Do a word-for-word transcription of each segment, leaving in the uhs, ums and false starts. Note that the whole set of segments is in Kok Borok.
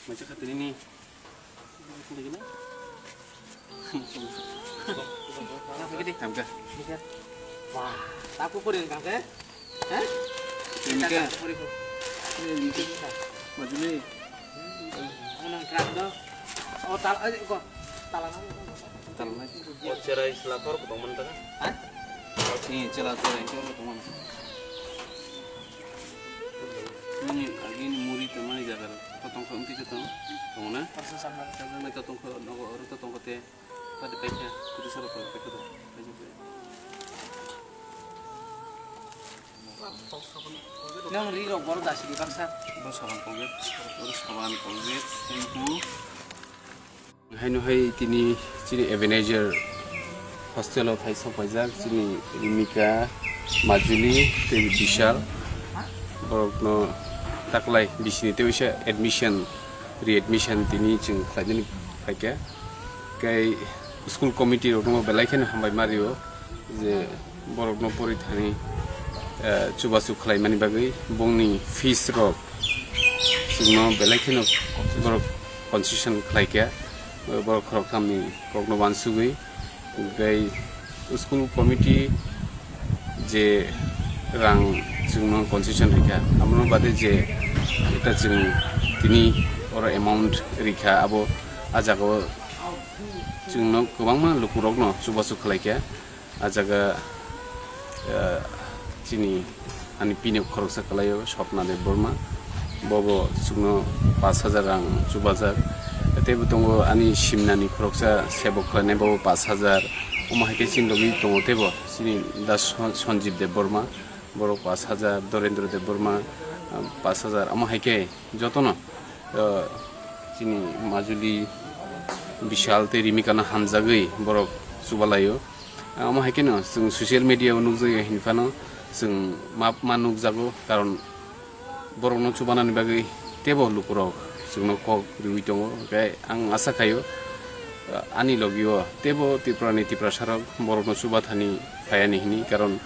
Macam kata ini. Tamka. Wah, aku pun yang kangke. Hah? Ini ke. Ini ke. Majuli. Ano nang kram do. Oh, tal, eh, kok. Talang. Talang. Oh, cerai selapor kotong mentang. Hah? Ini cerai, cerai, cerai kotong mana? Ini lagi ini muri temani jaga. Kotong kotong kita tong. Tong na? Persis sama. Jaga na kotong ko nogo oro kotong kote. Pada paikha, kudu sara paikha, paikha do. Paikha, paikha. Nang ri rok boro dasi di baksa. Boro saban Colgate, boro saban Colgate, shampoo. Haino hai tini chini Ebenezer hostel o phai sok paijak, chini Rimika, Majuli, tei Bishal. Borokno taklai bisini tei waisa admission, readmission tini chwng khlainani phaikha. Tei school committee rokno belai kheno hambai ma rio je borokno pori thani, eh, chubachu khlaimani bagwi bongni fees rok chwngno belai kheno borok concession khlaikha, borok khoroktham ni kokno wansugwi. Tei school committee je rang chwngno concession rikha, amo bade je eta chwng tini oro amount rikha, abo a jagao chwngno kwbangma lukurokno chubachu khlaikha. A jaga, eh, chini ani pini khoroksa kwlaio Swapna Debbarma, bobo chwngno pash hajar rang chubajak. Teibo tongo ani simnani khoroksa sebo khlainai, bobo pash hajar. Omo hai khe chini logi tongo teibo chini da Son-, Sanjeev Debbarma, borok pash hajar, Dorendra Debbarma, ah, pash hajar. Omo hai khe jotono, ah, chini Majuli, Bishal tei Rimikano hamjagwi borok chubalaio. Omo hai kheno chwng social media o nukjakya hinphano chwng map ma nukjago, karon borokno chubanani bagwi teibo lukurok chwngno kok riwi tongo. Hwnkhe ang asa khaio, ani logio teibo Tripurani Tiprasarok borokno chubathani phaiani hini, karon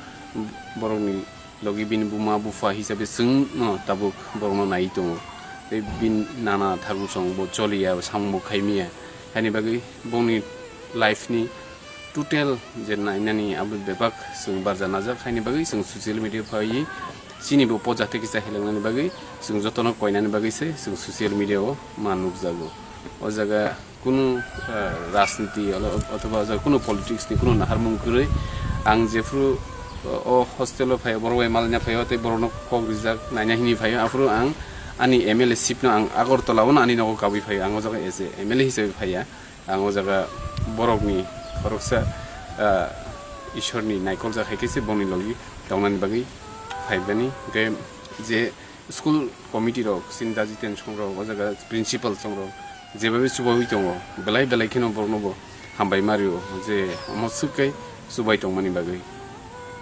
borokni logi bini buma bupha hisabe chwngno tabuk borokno naiwi tongo. Tei bini nana thagu song bo choliya, samung bo khaimiya. Haini bagwi bongni life ni total je nainani abo bebak chwng barja najak, haini bagwi chwng social media phaiwi chini bo poja tei kisa hilangnani bagwi chwng jotono koinani bagwi se chwng social media o ma nukjago. O jaga kunu, eh, rajniti olo-, othoba o jaga kunu politics ni kunu naharmung kwrwi. Ang jephru, eh, o hostel o phaio, borok bai malaina phaio, tei borokno kok rijak naina hini phaio, aphuru ang ani M L A seat no ang Agartala o no ani nogo kabui phaio, ang o jaga as a M L A hisabe phaiya. Ang o jaga borokni khoroksa, ah, Ishorni naikoljak hai khe se bongni logi tongnani bagwi phaibani. Hwnkhe je school committee rok, chini daji ten song rok, o jaga principal song rok jebabe chubaui tongo, belai belai kheno borokno bo hambai ma rio je omo swk khe chubai tongmani bagwi.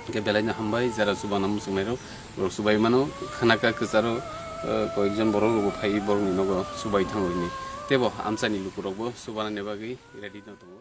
Hwnkhe belai no hambai jara chubana muchungnai rok. Borok chubai mano, khanaka kwcharo, eh, koyekjon borok rokbo phaiwi borokni nogo chubai thango hwnwi. Teibo amchaini lukurokbo chubanani bagwi ready no tongo.